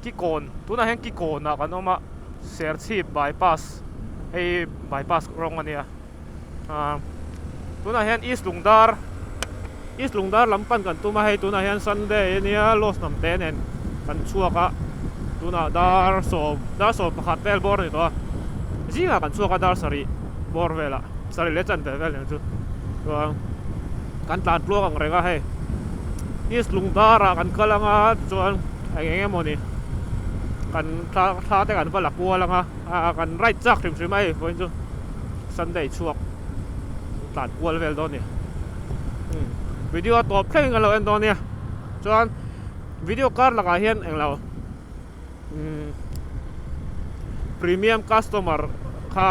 Kikawn tunah hian Kikawnah kan awm a Serchhip bypass hei bypass rawng a nia ah tunah hian East Lungdar East Lungdar lam pan kan tum a hei tunah hian Sunday a nia Lost hnam te nen kan chhuak a tunah dar sawm dar sawm pakhat vel bawr a ni tawh a zingah kan chhuak a dar sarih bawr velah sarih leh chanve vel nen chu chuan kan tlan tluang ang reng a hei East Lungdar ah kan kal anga tichuan eng eng emawni kan thla thla te kan va la kual anga ah kan ride chak hrim hrim a hei vawiin chu Sunday chhuak tlan kual vel dawn a ni umm video a tawp thleng in kan lo en dawn nia chuan video kar lakah hian englo umm premium customer kha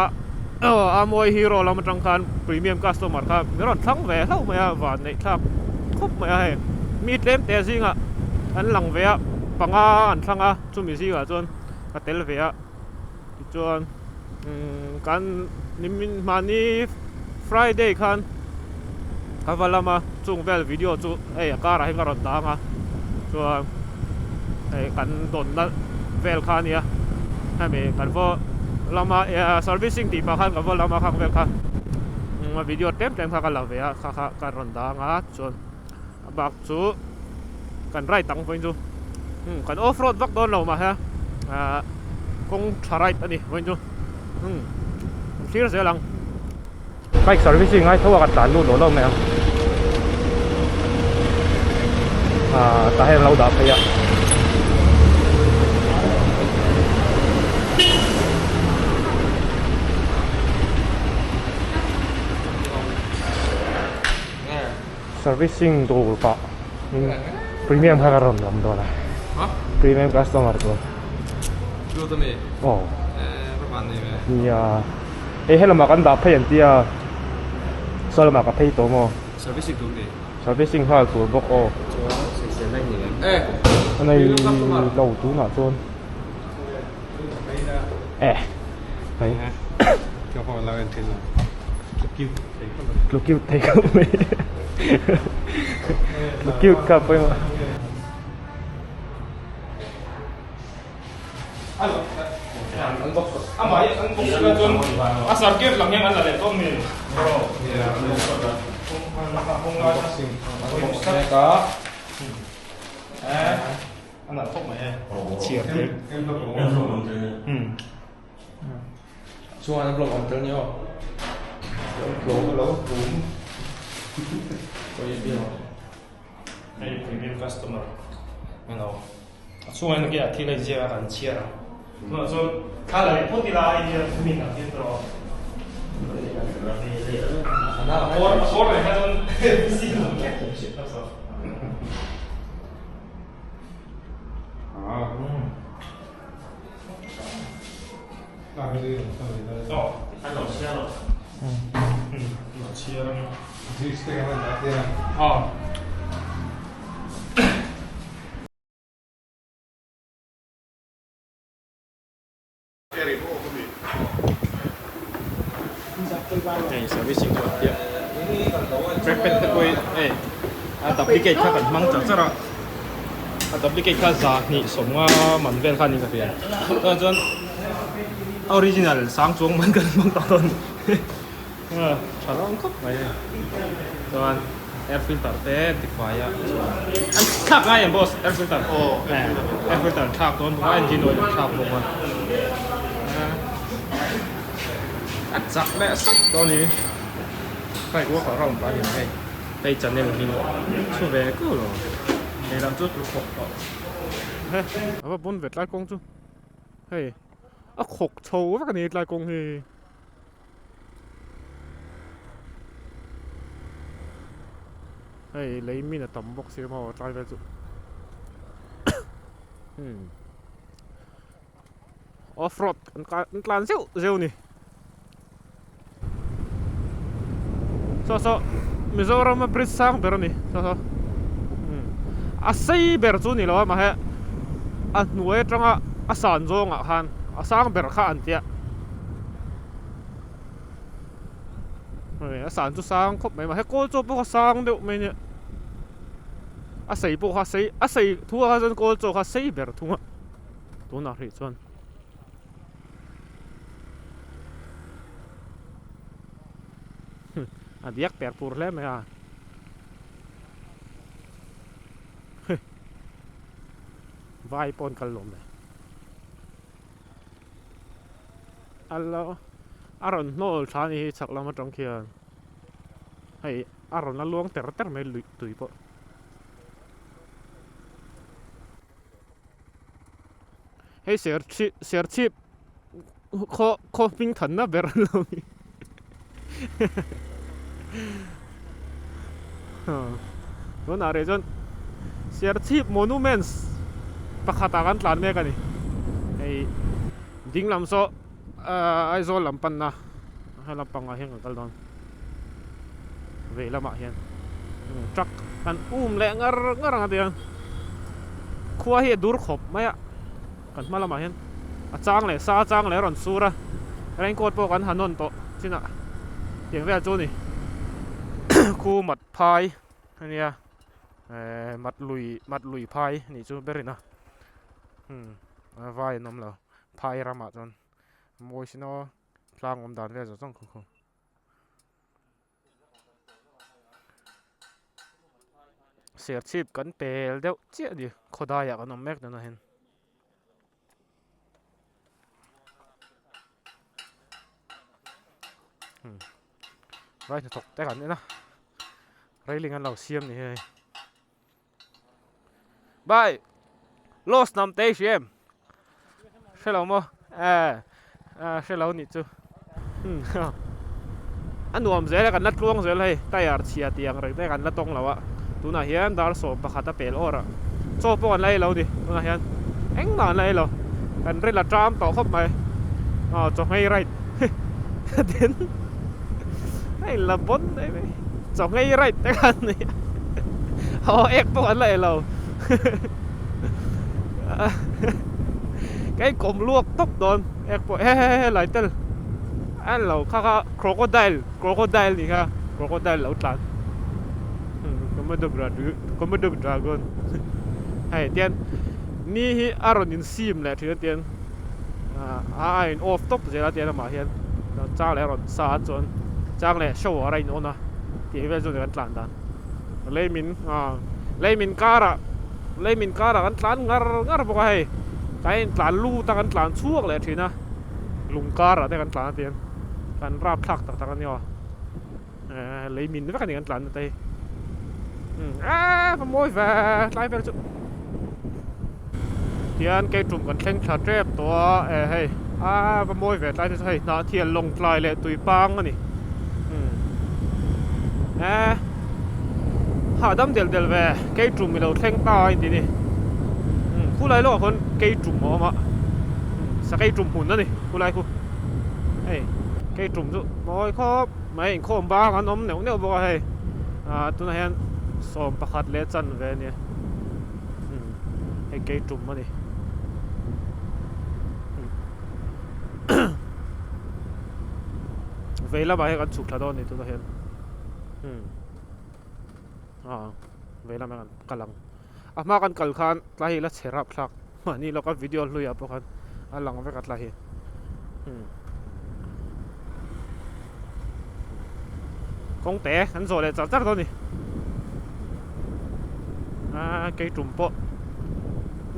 aw a mawi hero lam atang khan premium customer kha min rawn thlang ve hlauh mai a van neih thlak khawp mai a hei mi tlem te zingah an lang ve a panga an thlang a chumi zingah chuan ka tel ve a tichuan umm kan nimin mahni friday khan ka va lam a chung vel video chu hei a karah hian ka rawn dang a chuan hei kan dawnna vel kha a nia hemi kan va lama servicing tih pah khan kan va lama khang vel kha umm video tlem tlem kha ka la ve a kha kha ka rawn dang a chuan a bak chu kan ride ang vawiin chu umm kan off road vak dawn lo mahse ahh kawng tha ride a ni vawiin chu umm kan thlir zel ang. Bike servicing ngai tho a ka tlan lut lo lo mai ang ah tah hian an lo dah phei a. Servicing tur pah premium kha ka rawn lam dawn a premium customer tur aw nia. Hei helamah kan dah phei an tia saw lamah ka phei tawh maw? Servicing tur ni. Servicing nghal tur bawk aw. Chuan sawisel na ni em? Eh. A nei lo tunah chuan. Eh. Hei. Ka phone lo en thin lo. Tlu cute thei khawp mai. Tlu cute thei khawp mai. Tlu cute kha pawimawh. Chuan a blog awm tel ni aw. Hei premium customer ano a chhungah hian a thil a inziak a kan chhiar ang tunah chuan thla la leh phawt ila a inziak a min ang hian tawh a kawr a kawr leh kha chuan Hei servicing chu an tia brake pad te pawh hi hei a duplicate kha kan hmang char char a a duplicate kha za hnih sawmnga man vel kha a ni ka hria chuvang chuan a original sang chuang man kan hmang tawh dawn a tha rang khawp mai hei chuan air filter te an ti fai a chuan an thlak ngai em boss air filter air filter an thlak dawn bawk a engine oil an thlak bawk a a chak leh sat dawn a ni bike walk around pah a ni ang hei hei channel hi chhu ve kuau lo lehlam chu tlu khawk tawh a va bun ve tlai kawng chu hei a khawk chho vek a ni tlai kawng hi. Hei lei min a tam bawk si maw tlai vel chu umm off road an an tlan zeuh zeuh a ni saw saw Mizoram a bridge sang ber a ni saw saw umm a sei ber chu ni lo a mahse a hnuai atanga a san zawngah khan a sang ber kha an tia. Hei a san chu sang khawp mai mahse kawl chaw pawh kha sang deuh mai ania a sei pawh kha a sei a sei thu ah kha chuan kawl chaw kha a sei ber thung a. tunah hrih chuan. A diak per pur hle mai a. Vai pawh an kal lawm le. A lo a rawn hnawl tha a ni hi chhak lam atang khian hei a rawn la luang ter ter mai lui tui pawh. Hei serchhip serchhip khaw khaw hming thanna ber an lo ni tunah reh chuan serchhip monuments pakhatah kan tlan mek a ni hei ding lam saw ahh Aizawl lam panna he lampangah hian kan kal dawn vei lamah hian truck kan um leh ngar ngar ang a tia khua hi a dur khawp mai a kan hma lamah hian a chang leh sa chang leh a rawn sur a raincoat pawh kan ha nawn tawh chinah tiang vel chu a ni khu mat phai a nia ehh mat lui mat lui phai a nih chu ber in a umm vai an awm lo phai ramah chuan mawi sin aw. Tlang awm dan vel zawng zawng khu khu. Serchhip kan pel deuh chiah a ni khawdaiah kan awm mek dawn a hian. Vai hnathawk te kan en a railing an lo siam ni hei. Bye lost nam te i hria em hre lo maw eh hre lo nih chu a nuam zel a kan la tluang zel hei tyre chhia tih ang reng te kan la tawng lo a tunah hian dar sawm pakhat a pel awr a chaw pawh kan la ei lo ni tunah hian engmah an la ei lo kan ril a ṭam tawh khawp mai aw chaw nghei right then a in la bawn mai mai chaw nghei right te khan ni aw ek pawh an la ei lo ka inkawm luak tawp dawn ek pawh he he he lai tel a lo kha kha crocodile crocodile ni kha crocodile lo tlan komodo komodo dragon hei tian ni hi a rawn insim leh thin a tian a in off tawp zel a tian amah hian chang leh a rawn sa a chuan chang leh shower a in on a tih vel chu kan tlan dan lei min lei min karah lei min karah kan tlan ngar ngar bawk a hei kan in tlan lut a kan tlan chhuak leh thin a lung karah te kan tlan a tian kan rapthlak tak tak a ni aw. Lei min vek a ni kan tlan na te hi eee va mawi ve tlai vel chu tihian kei tum kan thleng thla tep tawh a eh hei aa va mawi ve tlai te chu hei hnahthial lawng tlai leh tui pang a ni eh hahdam del del ve kei tum ilo thleng ta a inti ni khulai lawkah khawn kei tum a awm a sakei tum hmun a ni khulai khu hei kei tum chu mawi khawp. Mai inkhawm bang an awm neuh neuh bawk a hei ah tunah hian sawm pakhat leh chan ve a nia umm hei kei tum a ni vei lamah hian kan chhuk thla dawn a ni tunah hian umm ah vei lamah hian kan kal ang a hma kan kal khan tlai hi la chhe rap thlak mahni lawka video hluiah pawh khan a lang vek a tlai hi umm kawng te an zawh leh char char dawn a ni aaa kei tum pawh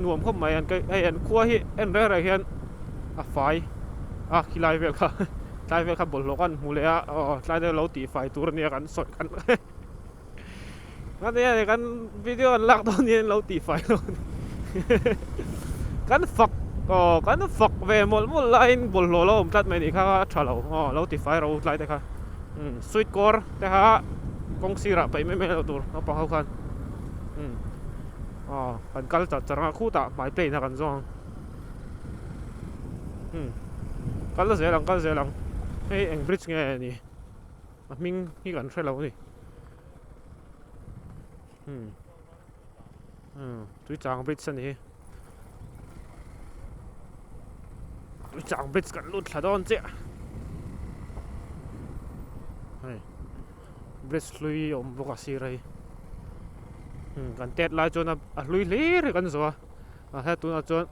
nuam khawp mai an hei an khua hi en reng reng hian a fai a khilai vel kha tlai vel kha bawlhhlawh kan hmu leh a aw tlai te lo tih fai tur ania kan sawi kan Ania kan video an lak dawn hian lo tih fai lo kan fak aw kan fak ve mawlh mawlh laiin bawlhhlawh lo awm tlat mai nih kha a tha lo aw lo ti fai ro tlai te kha umm sweet kawr te kha kawng sirah paih mai mai loh tur naupang ho khan umm aw kan kal char char ang a khutah hmai plane a kan zawng ang umm kal zel ang kal zel ang hei eng bridge nge ni a hming hi kan hre lo a ni. Hmm. Hmm. Tui chang bridge ani hi. Tui chang bridge kan lut thla dawn chiah. Hei. Bridge hlui awm bawk a sir hei. Hmm. Kan tet lai chuan a hlui hlir hi kan zo a. A he tunah chuan.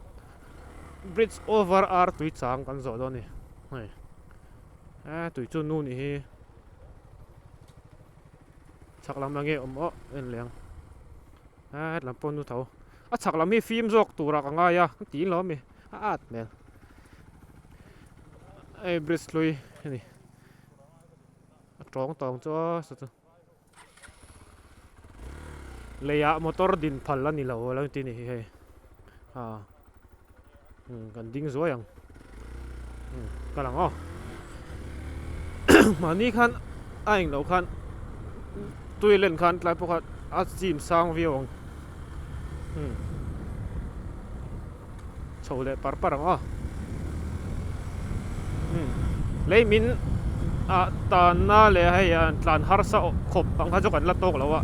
Bridge over ar tui chang kan zawh dawn a ni hei e tui chu nu nih hi chhak lam ang nge awm aw en leh ang e hetlam pawh nu tho a chhak lam hi fim zawk turah ka ngai a ka ti lo ami a at hmel hei bridge hlui a ni a tawng tawng chu a sa chu. Leiah motor din phal a ni lo a lo ti a ni hi hei ah umm kan ding zuai ang umm ka lang aw mahni khan a englo khan tui len khan tlai pawh khan a chim sang viau ang umm chho leh par par ang aw umm lei min ah tanna leh hei an tlan harsa khawp ang kha chu kan la tawk lo a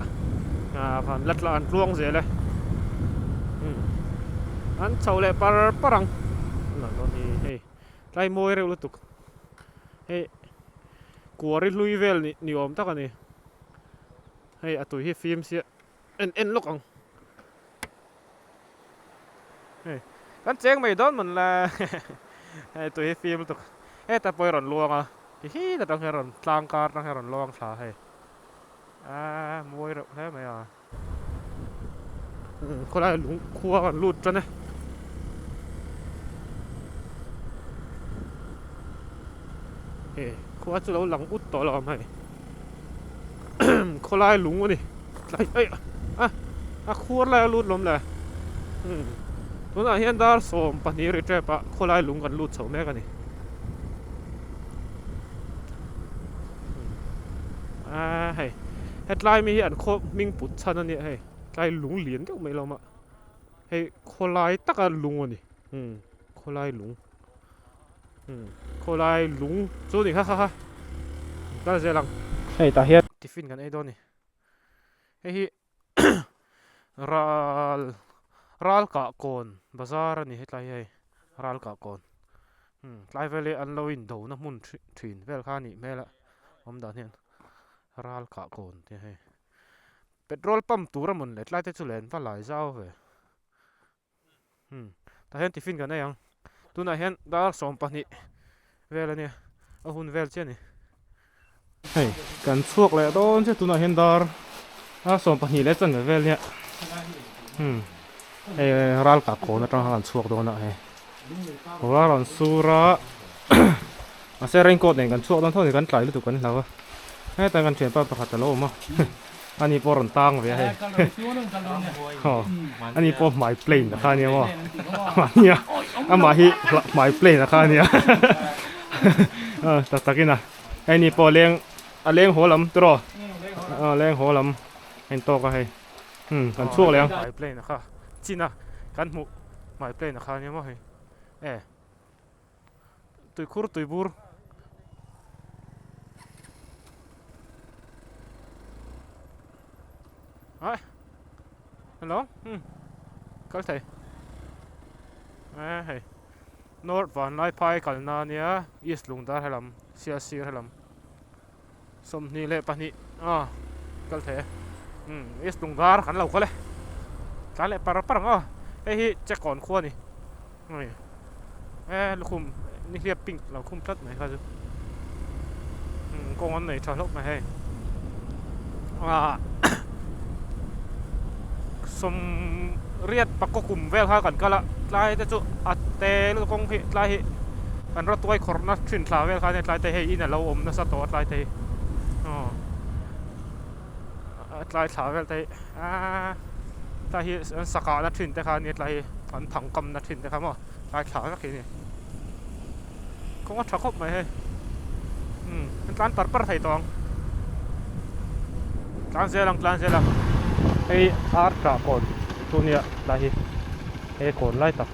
ah kan la tlan tluang zel e umm an chho leh par par ang hi hei tlai mawi reuh lutuk hei kuari hlui vel ni awm tak a ni hei a tui hi fim sia en en lawk ang. Hei kan cheng mai dawn mawn la hei tui hi fim lutuk heta pawh hi rawn luang a ti hi ta tang hian rawn tlang kar tang hian rawn luang thla hei aaa mawi reuh hle mai a khawlai lung khua kan lut tan e hei khua chu lo lang ut tawh lo ang hei khawlai lung a ni. Tlai aih a a khuar lai a lut lawm le umm tunah hian dar 12 ri tep ah khawlai lung kan lut chho mek a ni a hei hetlai mi hi an khaw hming put chhan a nia hei tlai lung lian deuh mai lawm a hei khawlai taka lung a ni umm khawlai lung umm khawlai lung chu a ni kha kha kha kal zel ang hei tah hian tiffin kan ei dawn a ni. Hei hi ral ral kah kawn bazar a ni hetlai hi hei ral kah kawn umm tlai vel hi an lo in do na hmun thin vel kha a nih hmel a awm dan hian ral kah kawn tih a hei petrol pump tur a mawn le tlai te chu len va lai zau ve. Umm tah hian tiffin kan ei ang tunah hian dar 12 vel a nia a hun vel chiah a ni hei kan chhuak leh dawn chiah tunah hian dar a 12 leh chanve vel nia umm hei ral kah kawn atang khan kan chhuak dawn a hei kawr a rawn sur a mahse raincoat nen kan chhuak dawn tho a ni kan tlai lutuk kan hlau a hetah kan thianpa pakhat a lo awm a. Ani pawh rawn tang ve a hei aw ani pawh hmai plain a kha ania maw mahnia amah hi hmai plain a kha ania tak takin a hei ni pawh leng a leng haw lam tiraw aw leng haw lam a in tawk a hei hmm kan chhuak leh ang hmai plain a kha chin a kan hmuh hmai plain a kha ania maw hei e. Tuikhur tuibur Ai Hello hmm kal thei e hei North Vanlaiphai kalna ania East Lungdar helam Sialsir helam 22 a kal thei e umm East Lungdar kan lo kal e tlan leh par par ang aw hei hi Chekawn khua a ni hei e lukhum nihliap pink lo khum tlat mai kha chu umm kawng an nei tha hlauh mai hei ah sawmriat pakua kum vel kha kan kal a tlai te chu a te lutuk kawng hi tlai hi kan rawtuai khawrhna thin thla vel kha ania tlai te hei in a lo awm nasa tawh a tlai te hi aw a tlai thla vel te hi aaa tlai hi an sa kahna thin te kha ania tlai hi an thang kamna thin te kha maw tlai thla vek hi a ni kawng a tha khawp mai hei umm an tlan par par thei tawh ang tlan zel ang tlan zel ang hei ar tah kawn chu nia tlai hi he kawn lai tak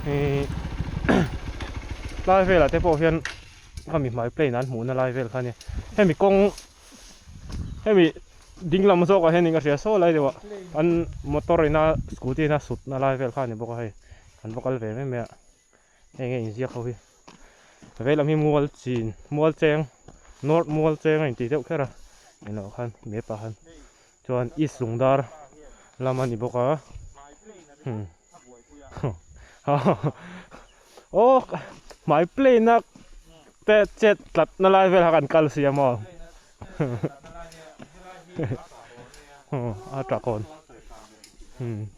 hi tlai velah te pawh hian khami hmai plane an hmuhna lai vel kha a nia hemi kawng hemi ding lam zawkah hian in ka hria saw lai deuh ah an motor ina scooty ina sutna lai vel kha a ni bawk a hei an va kal ve mai mai a heng nge inziak ho hi veilam hi mual chin mual cheng north mual cheng a intih deuh kher a englo khan map ah khan chuan east lungdar lam a ni bawk a hmm Aw hmai plane a te chet tlat na lai vel kha kan kal si a maw a takawn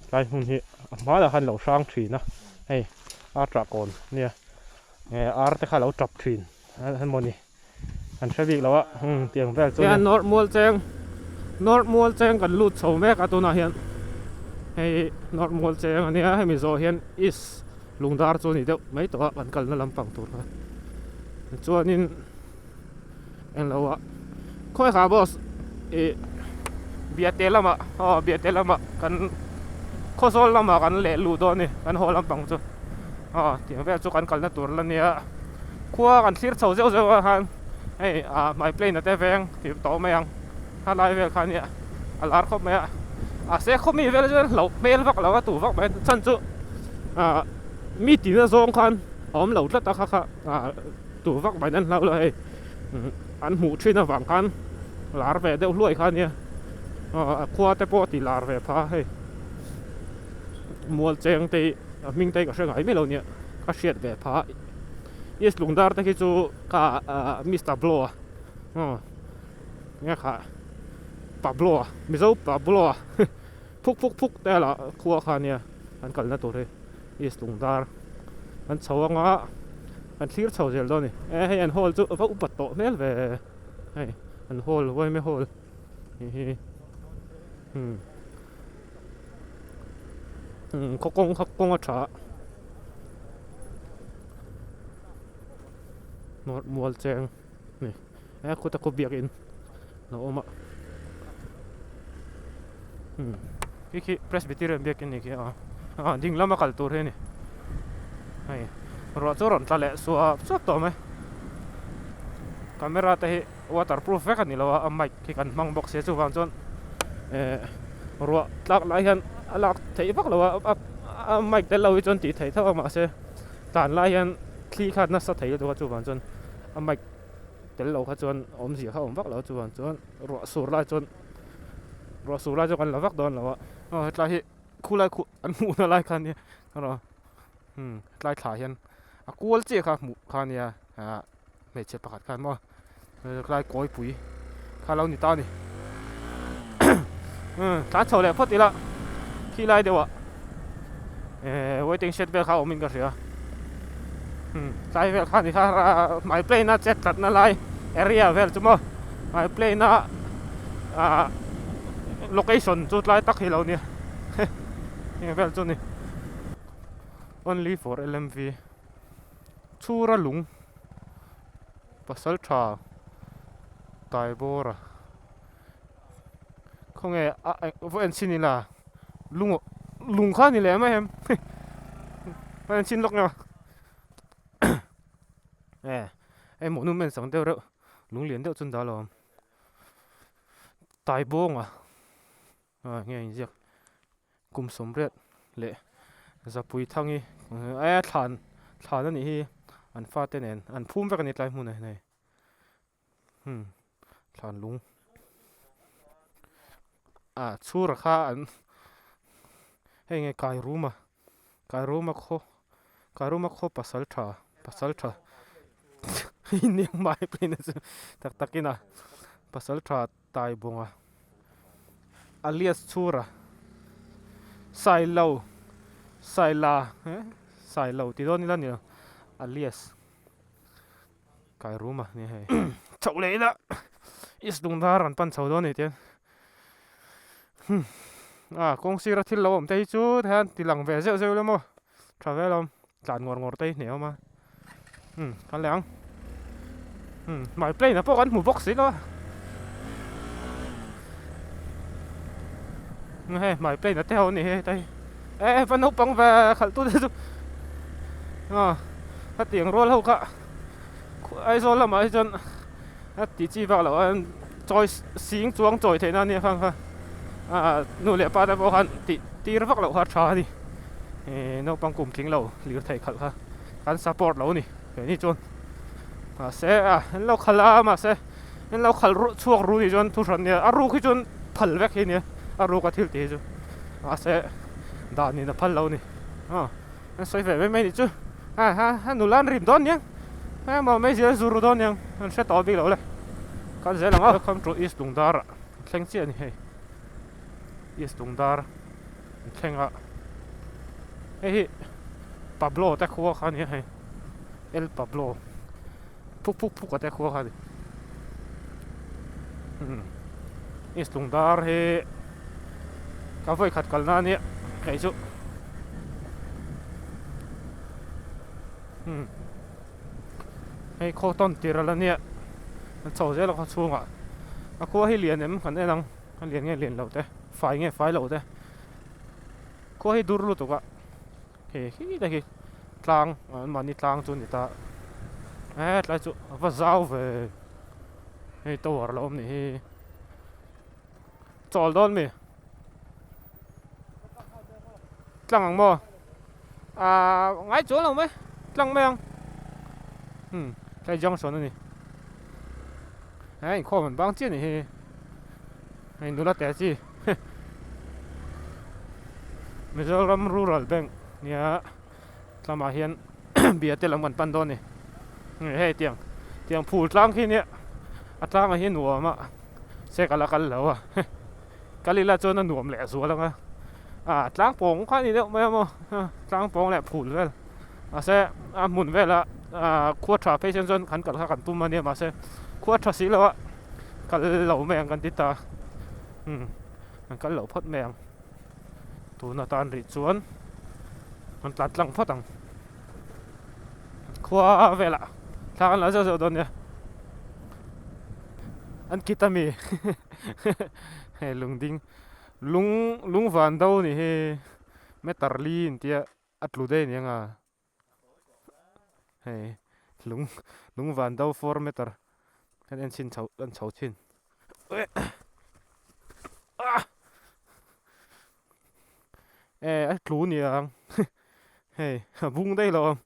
tlai hmun hi a hmanah khan lo hrang thin a hei a takawn nia ar te kha lo tap thin emawni. An hre bik lo a, umm tiang vel chu a ni. North Mual Cheng, North Mual Cheng kan lut chho mek a tunah hian hei North Mual Cheng a nia, hemi zawh hian East Lungdar chu a ni deuh mai tawh a kan kalna lampang tur kha. Chuanin englo ah khawi kha boss ih Biate lamah aw Biate lamah kan Khawzawl lamah kan leh luh dawn a ni kan haw lampang chu aw tiang vel chu kan kalna tur la nia. Khua kan thlir chho zeuh zeuh ah khan hei ah hmai plane a te veng tih tawh mai ang a lai vel kha nia a lar khawp mai a a se khaw mi vel chuan hlauh hmel vak lo a tu vak mai chhan chu ah mi tina zawng khan a awm lo tlat a kha kha ah tu vak mai an hlau lo hei an hmuh thin avang khan lar ve deuh hluai kha nia a khua te pawh a ti lar ve pha hei mual cheng te hi a hming te hi ka hre ngai miah lo nia. Ka hriat ve pha East Lungdar te khi chu ka Mister Blow a aw nge kha Pablo a Mizo Pablo a phuk phuk phuk te lah khua kha nia an kalna tur hi East Lungdar an chho anga an thlir chho zel dawn a ni e hei an hall chu a va upat tawh hmel ve hei an hall Uaime hall hi umm. Khaw kawng kha kawng a tha a mual cheng a ni he khuta khaw biakin a awm a khi khi Presbyterian biakin ni khi a a ding lama kal tur hi a ni hei ruah chu a rawn tla leh suap suap tawh mai camera te hi. Waterproof vek a ni lo a, a mic hi kan hmang bawk sia chuvang chuan eh ruah tlak lai hian a lak theih vak lo a, a mic tel lo hi chuan tih theih tho a mahse tan lai hian thli kha nasa thei lutuk a chuvang chuan a mic tel lo kha chuan awmzia kha a awm vak lo a chuvang chuan ruah sur lai chuan ruah sur lai chuan kan la vak dawn lo a, aw hetlai hi khulai khuh an hmuhna lai kha ania tlai thla hian a kual chiah kha hmuh kha ania ah. Hmeichhe pakhat khan maw tlai kawipui kha lo ni ta a ni tlan chho leh phawt ila khi lai deuh ah eh waiting shed vel kha awm in ka hria tlai vel kha ni kha hmai plane a chet tlat na lai area vel chu maw hmai plane a ah location chu tlai tak hi lo nia heng vel chu ni only for L_M_V. Chhura lung pasal tha tai bawr a khawnge a vaw en chhin ila lung lung kha a ni leh mai em vaw en chhin lawk nia e hei monument ang deuh reuh lung lian deuh chu an dah lo tai bawnga. Ah nge inziak kum sawmriat leh zapui thangi e thlan thlan a nih hi an fate nen an phum vek a ni tlai hmunah hian hei hmm thlan lung ah chhura kha an hei nge kai rum a kai rum a khaw kai rum a khaw pasal tha pasal tha hei nia mai pawhin a chu tak takin a pasal tha. Taibawnga alias Chhura Sailo Saila eh Sailo tih dawn ila ni lo alias Kairuma nia hei chhoh leh ila East Lungdar an pan chho dawn a ni tiang hmm ah kawng sira thil lo awm te hi chu tihian ti lang ve zeuh zeuh ila maw tha vel awm tlan ngawr ngawr te hi hne awm a umm kan leh ang umm hmai plane ah pawh kan hmu bawk si lo a hei hmai plane ah te ho a ni hei hei e va naupang ve khalh tu te chu aw hetiang rual ho kha Aizawl lamah hi chuan a tih chi vak loh a chawi sing chuang chawi theihna a nia kha kha nu leh pa te pawh khan tih tir vak loh kha a tha a ni ih naupang kum tling lo lirthei khalh kha kan support lo a ni keini chuan mahse a an lo khalh a mahse an lo khalh ruh chhuak ru nih chuan thu hran nia a ruk hi chuan phal vek hi nia a ruk a thil tih hi chu mahse dan in a phal lo a ni aw an sawi ve mai mai nih chu. A ha a nula an rim dawn niang emaw meizial an zu ru dawn niang an hre tawh bik lo le kal zel ang aw welcome to east lungdar ah thleng chiah a ni hei east lungdar an thleng a hei hi pablo te khua kha a ni a hei el pablo phuk phuk phuk a te khua kha a ni east lungdar hi ka vawi khat kalna a nia kei chu hei khaw tawn tir a la nia an chho zel a khaw chhungah a khua hi lian em kan en ang a lian nge lian lo te fai nge fai lo te khua hi dur lutuk a he khi te khi tlang an mahni tlang chu a ni ta he tlai chu a va zau ve hei tower la awm nih hi chawl dawn mi tlang ang maw ah ngai chuang lo mai tlang mai ang hmm tlai junction a ni he inkhawm an bang chiah a nih hi hei nula te chi Mizoram Rural Bank nia tlamah hian bia te lam kan pan dawn a ni hei tiang tiang phul tlang khi nia a tlangah hian nuam a se ka la kal lo a kal ila chuan a nuam leh zual ang a ah tlang pawng kha a ni deuh mai a maw tlang pawng leh phul vel mahse a hmun vela ah khua tha phei chuan chuan kan kal kha kan tum a nia mahse khua tha si lo a kal lo mai ang kan ti ta umm kan kal lo phawt mai ang tuna tan rih chuan kan tlan tlang phawt ang khua velah thla kan la zeuh zeuh dawn nia an kit ami hei lungding lung lung van do nih hi meter li intia a tlu daih aniang a hei lung lung van do four meter kan en chhin chho en chho chhin e a tlu aniang hei a bung daih lo ang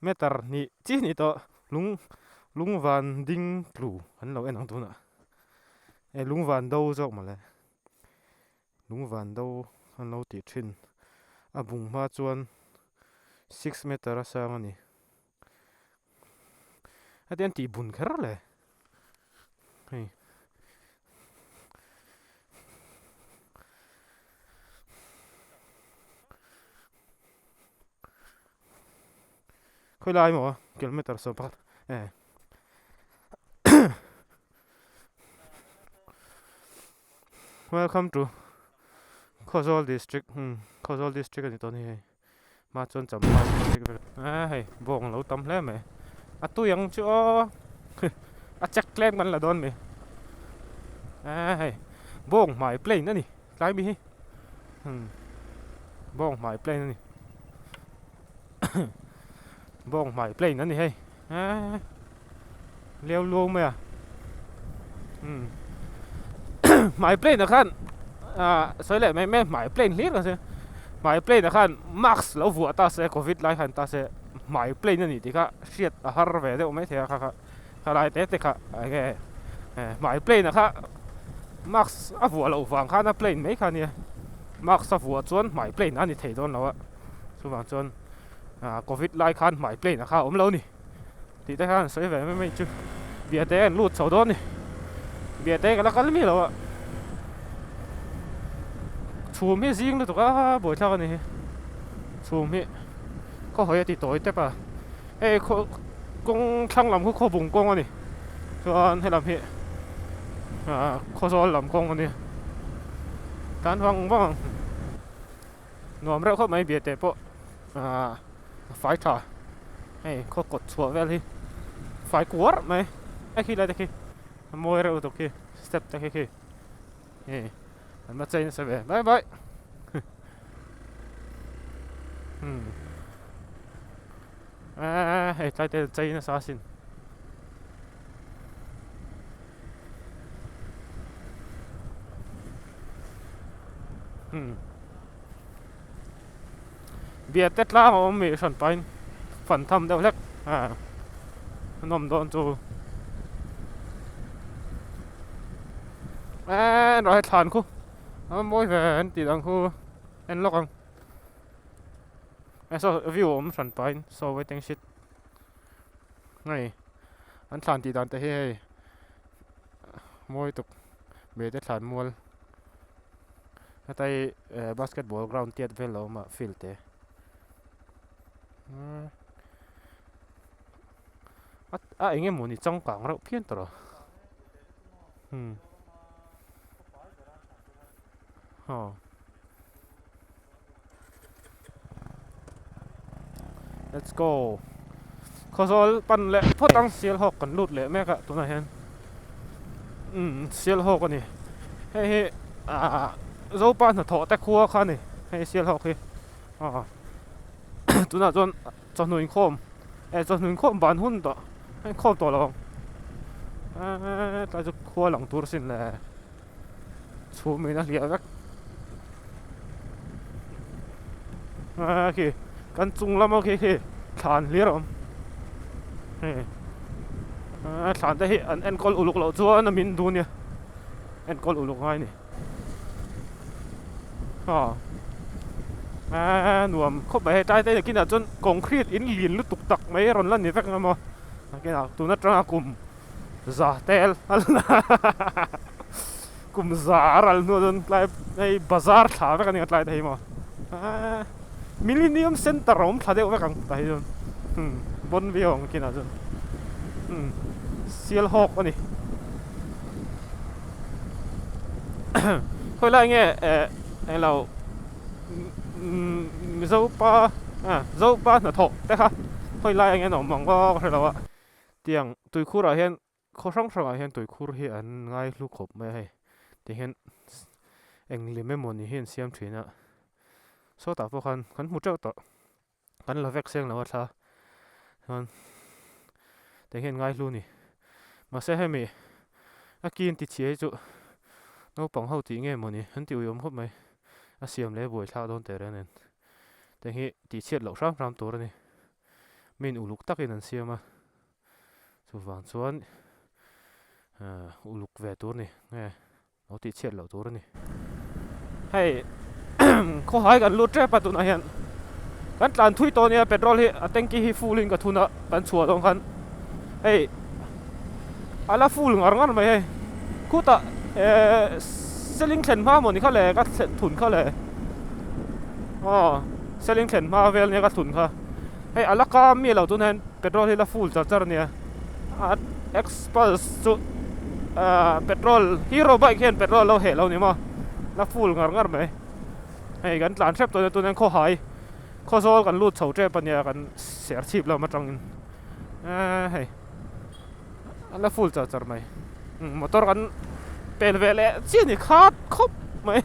meter hnih chi hnih tawh lung lung van ding tlu an lo en ang tunah e lung van do zawk mawle lung van do an lo tih thin a bung hma chuan six meter a sang a ni heti an tih bun kher le hei. Khawi lai maw kilometer 10 e welcome to Khawzawl district Khawzawl district a ni tawh a ni hei hma chuan Champhai district vel a hei bawng lo tam hle mai a tui ang chu aw a check tlem kan la dawn mi a hei bawng hmai plain a ni tlai mi hi bawng hmai plain a ni bawng hmai plain a ni hei eee leu luau mai a umm hmai plain ah khan ah sawi leh mai mai hmai plain hlir ka hria hmai plain ah khan mask lo vuah ta se covid lai khan ta se hmai plain a ni tih kha hriat a har ve deuh maithei a kha kha khalai te te kha enge hmai plain ah kha mask a vuah loh vang khan a plain mai kha a nia mask a vuah chuan hmai plain a ni thei dawn lo a chuvang chuan ah covid lai khan hmai plain ah kha a awm lo a ni tih te khan an sawi ve mai mai chu biate an lut chho dawn a ni biate ka la kal miah lo a chhum hi zing lutuk a buaithlak a ni hi chhum hi khaw hawi a ti tawi tep a hei khaw kawng thlang lam khu khawbung kawng a ni chuan helam hi ah khawzawl lam kawng a ni tan vang vang ang. Nuam reuh khawp mai biate pawh ahh a fai tha hei khaw kawt chhuah vel hi fai kuar mai a khi lai te khi a mawi reuh lutuk khi step te khi khi hei an va chei nasa ve bye bye umm eee hei tlai te an chei nasa asin. Biate tlang a awm mi hran pahin fan tham deuh hlek a an awm dawn chu eee rawh he thlan khu a mawi ve an tih dang khu en lawk ang. Saw view a awm hran pahin saw waiting shed hei an thlan tih dan te hi hei mawi tuk mite thlan mual hetai eh basketball ground tiat vel a awm a field te a eng emaw ni changkang reuh phian tawh umm aw. Let's go. Khawzawl pan leh phawt ang Sialhawk kan lut leh mek a tunah hian umm Sialhawk a ni. Hei hi ah Zopa hnathawh te khua kha a ni hei Sialhawk hi aw tunah chuan chawhnu inkhawm eh chawhnu inkhawm ban hun tawh a inkhawm tawh lo ang eee tlai chu khua lang tur sin le. Chhum in a hliah vek a khi kan chung lama khi khi thlan hlir a awm hei a thlan te hi an enkawl uluk loh chuan a min dun nia enkawl uluk ngai a ni aw a nuam khawp mai hei tlai te kinah chuan concrete in lin lutuk tak mai a rawn la ni vek ang emaw kinah tun atanga kum. Za tel kum za a ral hnuah chuan tlai hei bazar thla vek a ni a tlai te hi maw Millennium Centre a awm thla deuh vek ang tah hi chuan umm bon viau ang kinah chuan umm Sialhawk a ni khawi lai nge eh englo umm Mizopa ah Zopa hnathawh te kha khawi lai enge an awm ang aw ka hre lo a. Tiang tuikhur ah hian khaw hrang hrang ah hian tuikhur hi an ngai hlu khawp mai a hei ti hian eng lem emaw ni hi an siam thin a sawtah pawh khan kan hmu teuh tawh kan la vek seng lo a thla chuan tiang hian ngai hlu a ni mahse hemi a kin ti chhia hi chu naupang ho tih nge maw ni an ti uiawm khawp mai a siam leh buai thlak dawn teh reng nen tiang hi tih chhiat loh hram hram tur a ni. Min uluk takin an siam a, chuvang chuan uluk ve tur a ni nge lo tih chhiat loh tur a ni. Hei khawhai kan lut tep a tunah hian kan tlan thui tawh ania petrol hi a tanky hi full in ka thun a kan chhuah dawn khan hei a la full ngar ngar mai hei khutah ehh seling thlen hma maw ni kha le ka thun kha le aw. Seling thlen hma vel nia ka thlun kha. Hei a la kam mi lo tun hian petrol hi la full char char ania. A Xpulse chu ahh petrol hero bike hian petrol lo heh lo ni maw. La full ngar ngar mai. Hei kan tlan hrep tawh nia tun hian khawhai khawzawl kan lut chho tep ania kan ser chhip lam atangin eeh hei a la full char char mai. Motor kan pel ve leh chiah ni khat khawp mai.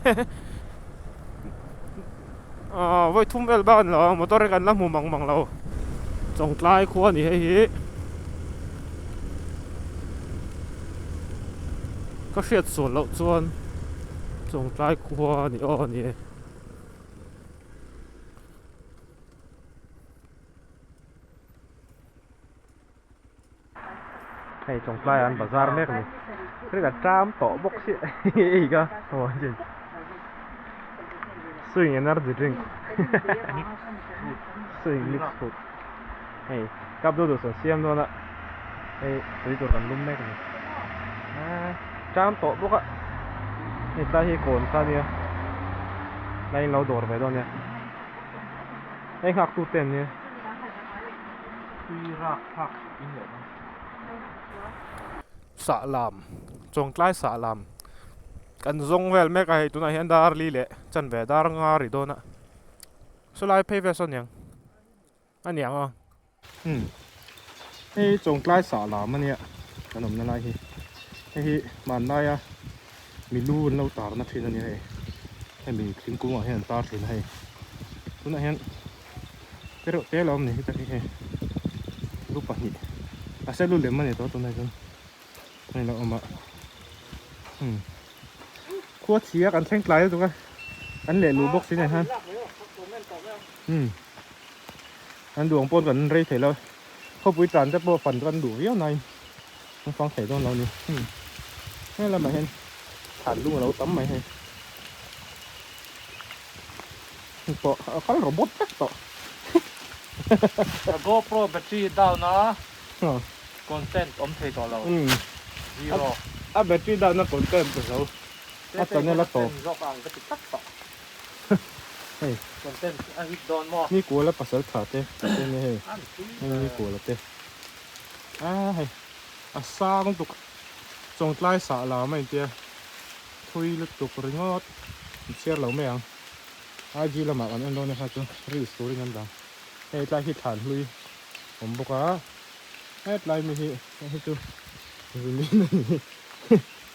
Aaa vawi thum vel bak a ni lo a motor hi kan la hmu mang mang lo Chawngtlai khua a ni hei hi ka hriat sual loh chuan Chawngtlai khua a ni aw a ni e. Hei Chawngtlai ah an bazar mek a ni rik a ṭam tawh bawk si hei ka swing energy drink swing mix fruit hei cup noodles an siam dawn a hei tui tur kan lum mek a ni ṭam tawh bawk a hei tlai hi kawn kha a nia tlai in lo dawr ve dawn a nia hei nghak tu te an nia. Sahlam Chawngtlai sahlam kan zawng vel mek a hei tunah hian dar li leh chanve dar nga ri dawn a sawlai phei vel sawn aniang a niang a umm hei Chawngtlai sahlam a nia kan awmna lai hi hei hi hmanlaia milu an lo tarna thin a nia hei hemi thingkungah hian an tar thin a hei tunah hian. Te reuh te lo awm ni hi tak hi hei lu pahnih a se lu lem a ni tawh tunah chuan hei lo awm a umm khua chhia kan thleng tlai lutuk a kan leh luh bawk si nen hian umm an duh ang pawn kan rei thei lo khawpui tlan te pawh fan chu kan duh viau nain an fang thei dawn lo a ni umm he lamah hian thlan lung a lo tam mai hei. Pawh a kal robot vek tawh. Ka GoPro battery down a content awm thei tawh lo. Zero. A battery down a content ta zo. A channel a tawp. Zawk ang ka ti tlat tawh. Hei. Content a hit dawn maw? Ni kuala pasal tha te te nia hei. Hei ni kuala te. A hei a sang tuk chawngtlai sah lam a intia thui lutuk ringawt chhiar lo mai ang. IG lamah kan en dawn a kha chu reels turin an dah. Hei tlai hi thlan hlui awm bawk a hetlai mi hi hei chu zunin a ni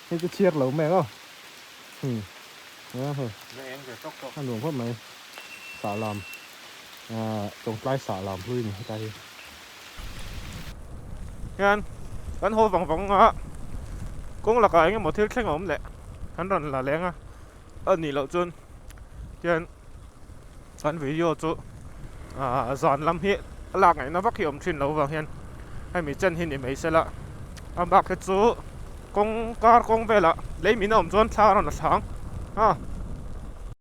hei chu chhiar lo mai ang aw hmm a hei a nuam khawp mai sah lam ah tawngtlai sah lam hlui a ni hetlai hi. Hian kan haw vang vang a kawng lakah eng emaw thil thleng a awm leh kan rawn la leng a. A nih loh chuan tian kan video chu ah zan lam hi a lak ngaihna vak hi a awm thin lo vang hian hemi chen hi ni mai sela a bak hi chu kawng kar kawng velah lei min a awm chuan thla a rawn la thlang a.